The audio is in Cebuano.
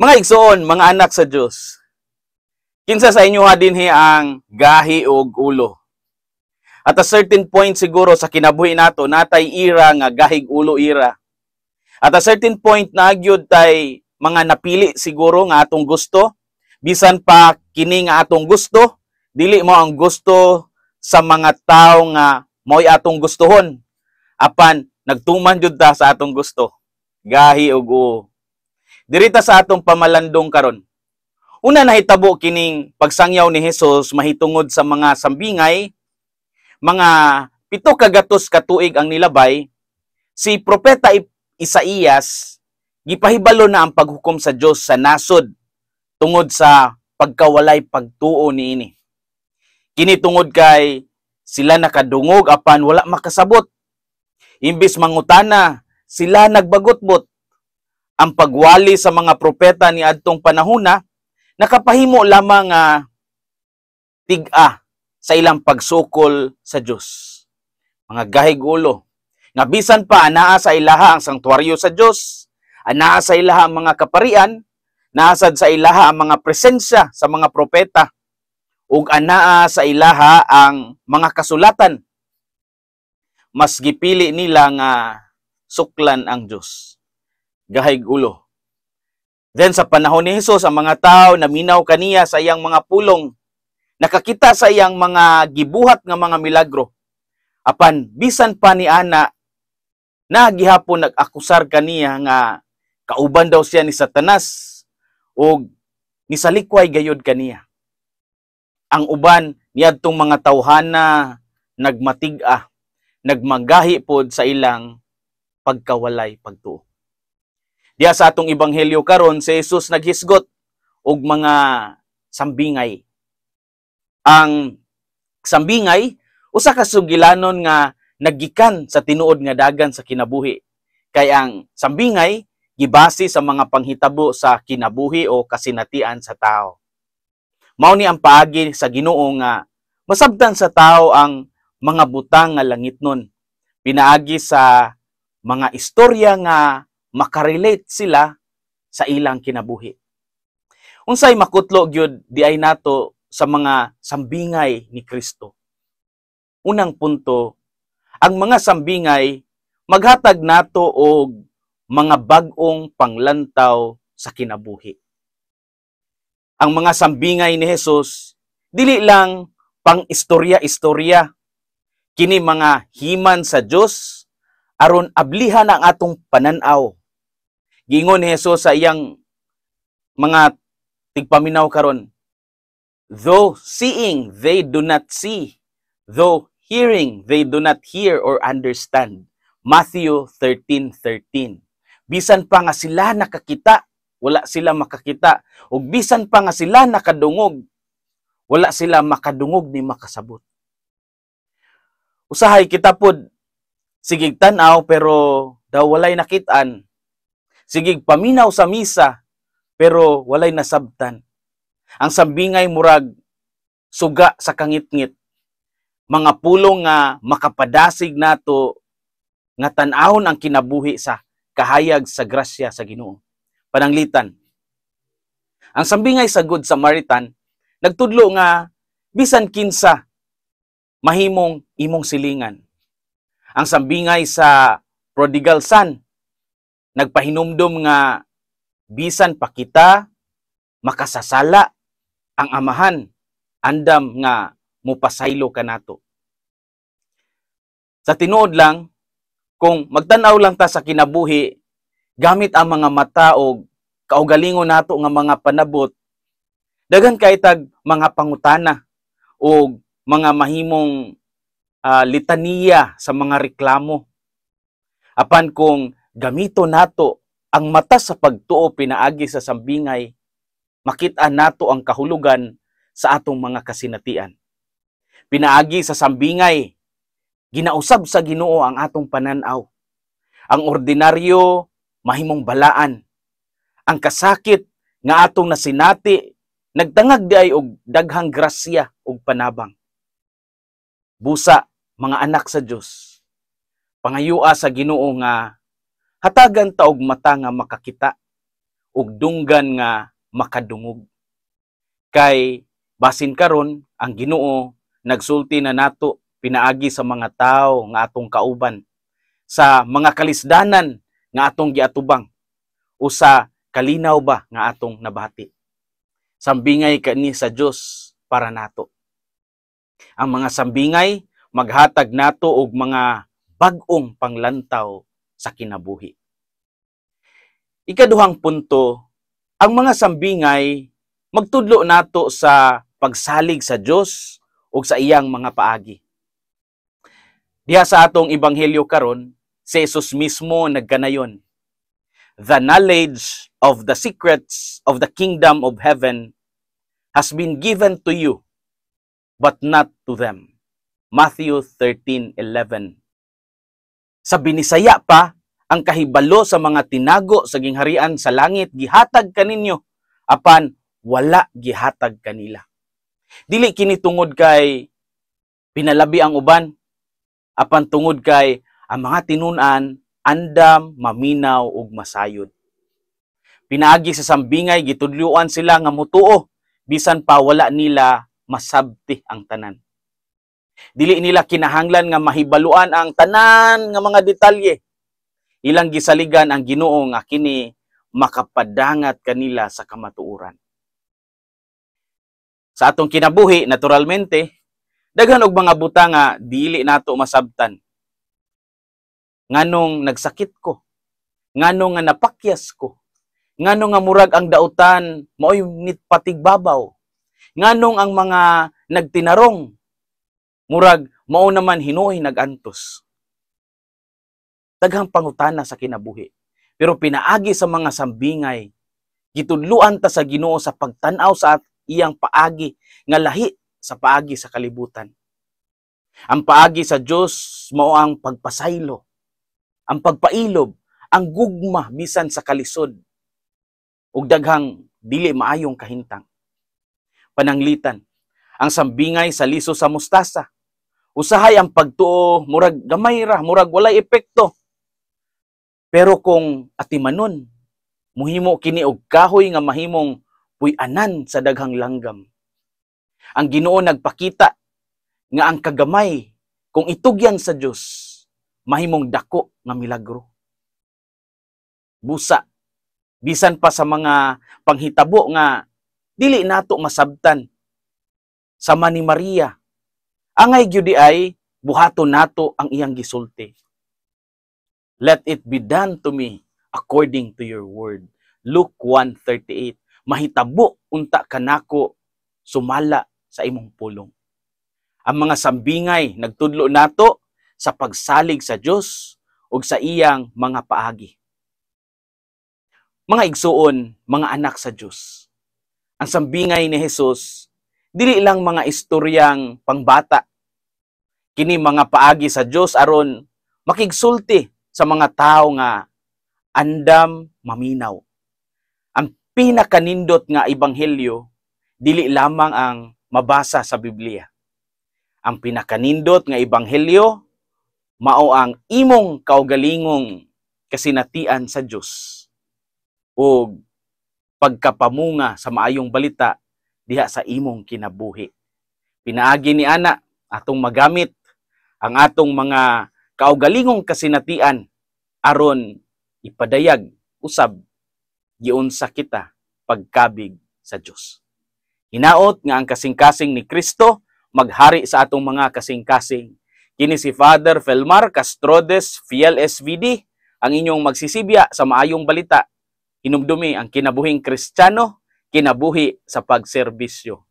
Mga igsoon, mga anak sa Dios. Kinsa sa inyo ha dinhi ang gahi og ulo? At a certain point siguro sa kinabuhi nato, natay ira nga gahig ulo ira. At a certain point na gyud tay mga napili siguro nga atong gusto, bisan pa kini nga atong gusto, dili mo ang gusto sa mga tao nga mao'y atong gustuhon. Apan nagtuman jud ta sa atong gusto. Gahi og ulo. Dirita sa atong pamalandong karon. Una, nahitabo kining pagsangyaw ni Jesus mahitungod sa mga sambingay, mga 700 ka tuig ang nilabay, si Propeta Isaías gipahibalo na ang paghukom sa Dios sa nasod tungod sa pagkawalay pagtuo niini. Kini tungod kay sila nakadungog apan wala makasabot. Imbis mangutana, sila nagbagutbot. Ang pagwali sa mga propeta ni adtong panahona nakapahimo lamang nga tig-a sa ilang pagsukol sa Dios. Mga gahig ulo nga bisan pa anaa sa ilaha ang sangtuaryo sa Dios, anaa sa ilaha ang mga kaparian, naasad sa ilaha ang mga presensya sa mga propeta, ug anaa sa ilaha ang mga kasulatan. Mas gipili nila nga suklan ang Dios. Gahig ulo. Then sa panahon ni Jesus, ang mga tao naminaw kaniya sa iyang mga pulong, nakakita sa iyang mga gibuhat nga mga milagro. Apan bisan pa ni ana, na gihapon nag-akusar kaniya nga kauban daw siya ni Satanas ug nisalikway gayud kaniya. Ang uban niadtong mga tawhana nagmatig-a, nagmagahi pod sa ilang pagkawalay pagtuo. Diya sa atong ebanghelyo karon, si Jesus naghisgot og mga sambingay. Ang sambingay usa ka sugilanon nga naggikan sa tinuod nga dagan sa kinabuhi. Kay ang sambingay gibase sa mga panghitabo sa kinabuhi o kasinatian sa tao. Mao ni ang paagi sa Ginoo nga masabtan sa tao ang mga butang nga langitnon pinaagi sa mga istorya nga makarelate sila sa ilang kinabuhi. Unsay makutlo gyud di ay nato sa mga sambingay ni Kristo? Unang punto, ang mga sambingay maghatag nato og mga bag-ong panglantaw sa kinabuhi. Ang mga sambingay ni Jesus dili lang pang istorya-istorya. Kini mga himan sa Dios aron ablihan ang atong pananaw. Giingon ni Jesus sa iyang mga tigpaminaw karon, "Though seeing, they do not see; though hearing, they do not hear or understand." Matthew 13:13. Bisan pa nga sila nakakita, wala sila makakita. Ug bisan pa nga sila nakadungog, wala sila makadungog ni makasabot. Usahay kita pod sigig tan-aw pero daw walay nakitaan. Sigig paminaw sa misa pero walay nasabtan. Ang sambingay murag suga sa kangitngit. Mga pulong nga makapadasig nato nga tan-awon ang kinabuhi sa kahayag sa grasya sa Ginoo. Pananglitan, ang sambingay sa Good Samaritan nagtudlo nga bisan kinsa mahimong imong silingan. Ang sambingay sa prodigal son nagpahinumdum nga bisan pa kita makasasala, ang Amahan andam nga mupasaylo kanato. Sa tinuod lang, kung magtan-aw lang ta sa kinabuhi gamit ang mga mata o kaugalingon nato nga mga panabot, daghan kay tag mga pangutana o mga mahimong litaniya sa mga reklamo. Apan kung gamito nato ang mata sa pagtuo pinaagi sa sambingay, makita nato ang kahulugan sa atong mga kasinatian. Pinaagi sa sambingay, ginausab sa Ginoo ang atong pananaw. Ang ordinaryo mahimong balaan. Ang kasakit nga atong nasinati nagtangag di ay og daghang grasya ug panabang. Busa, mga anak sa Dios, pangayua sa Ginoo nga hatagan ta og mata nga makakita. ug dunggan nga makadungog. Kay basin karon ang Ginoo nagsulti na nato pinaagi sa mga tao nga atong kauban, sa mga kalisdanan nga atong giatubang, o sa kalinaw ba nga atong nabati. Sambingay kani sa Dios para nato. Ang mga sambingay maghatag nato og mga bag-ong panglantaw sa kinabuhi. Ikaduhang punto, ang mga sambingay magtudlo nato sa pagsalig sa Dios ug sa iyang mga paagi. Diha sa atong ebanghelyo karon, si Jesus mismo nagkanayon. "The knowledge of the secrets of the kingdom of heaven has been given to you, but not to them." Matthew 13:11. Sa Binisaya pa, ang kahibalo sa mga tinago sa gingharian sa langit gihatag kaninyo, apan wala gihatag kanila. Dili kini tungod kay pinalabi ang uban, apan tungod kay ang mga tinun-an andam maminaw ug masayod. Pinaagi sa sambingay, gitudluan sila nga mutuo bisan pa wala nila masabti ang tanan. Dili nila kinahanglan nga mahibaluan ang tanan nga mga detalye. Ilang gisaligan ang Ginoo nga kini makapadangat kanila sa kamatuoran. Sa atong kinabuhi, naturalmente, daghan og mga butang nga dili nato masabtan. Nganong nagsakit ko? Nganong nga napakyas ko? Nganong nga murag ang dautan maoy patigbabaw? Nganong ang mga nagtinarong murag mao naman hinuoy nagantos? Daghang pangutana sa kinabuhi. Pero pinaagi sa mga sambingay, gitudluan ta sa Ginoo sa pagtan-aw sa iyang paagi nga lahi sa paagi sa kalibutan. Ang paagi sa Dios mao ang pagpasaylo, ang pagpailob, ang gugma bisan sa kalisod ug daghang dili maayong kahintang. Pananglitan, ang sambingay sa liso sa mustasa. Usahay ang pagtuo murag gamay ra, murag walay epekto. Pero kung atimanon, muhimo kini og kahoy nga mahimong puy-anan sa daghang langgam. Ang Ginoo nagpakita nga ang kagamay, kung itugyan sa Dios, mahimong dako nga milagro. Busa, bisan pa sa mga panghitabo nga dili nato masabtan, sama ni Maria, angay gyud ay buhaton nato ang iyang gisulti. "Let it be done to me according to your word." Luke 1:38. Mahitabo unta kanako sumala sa imong pulong. Ang mga sambingay nagtudlo nato sa pagsalig sa Dios ug sa iyang mga paagi. Mga igsuon, mga anak sa Dios. Ang sambingay ni Jesus dili lang mga istoryang pangbata. Kini mga paagi sa Dios aron makigsulti sa mga tao nga andam maminaw. Ang pinakanindot nga ebanghelyo dili lamang ang mabasa sa Biblia. Ang pinakanindot nga ebanghelyo mao ang imong kaugalingong kasinatian sa Dios ug pagkapamunga sa maayong balita diha sa imong kinabuhi. Pinaagi ni ana, atong magamit ang atong mga kaugalingong kasinatian aron ipadayag usab giunsa kita pagkabig sa Dios. Hinaot nga ang kasing-kasing ni Kristo maghari sa atong mga kasing-kasing. Kini si Father Felmar Castrodes, Fiel SVD, ang inyong magsisibya sa maayong balita. Hinumdumi, ang kinabuhing Kristiyano, kinabuhi sa pagserbisyo.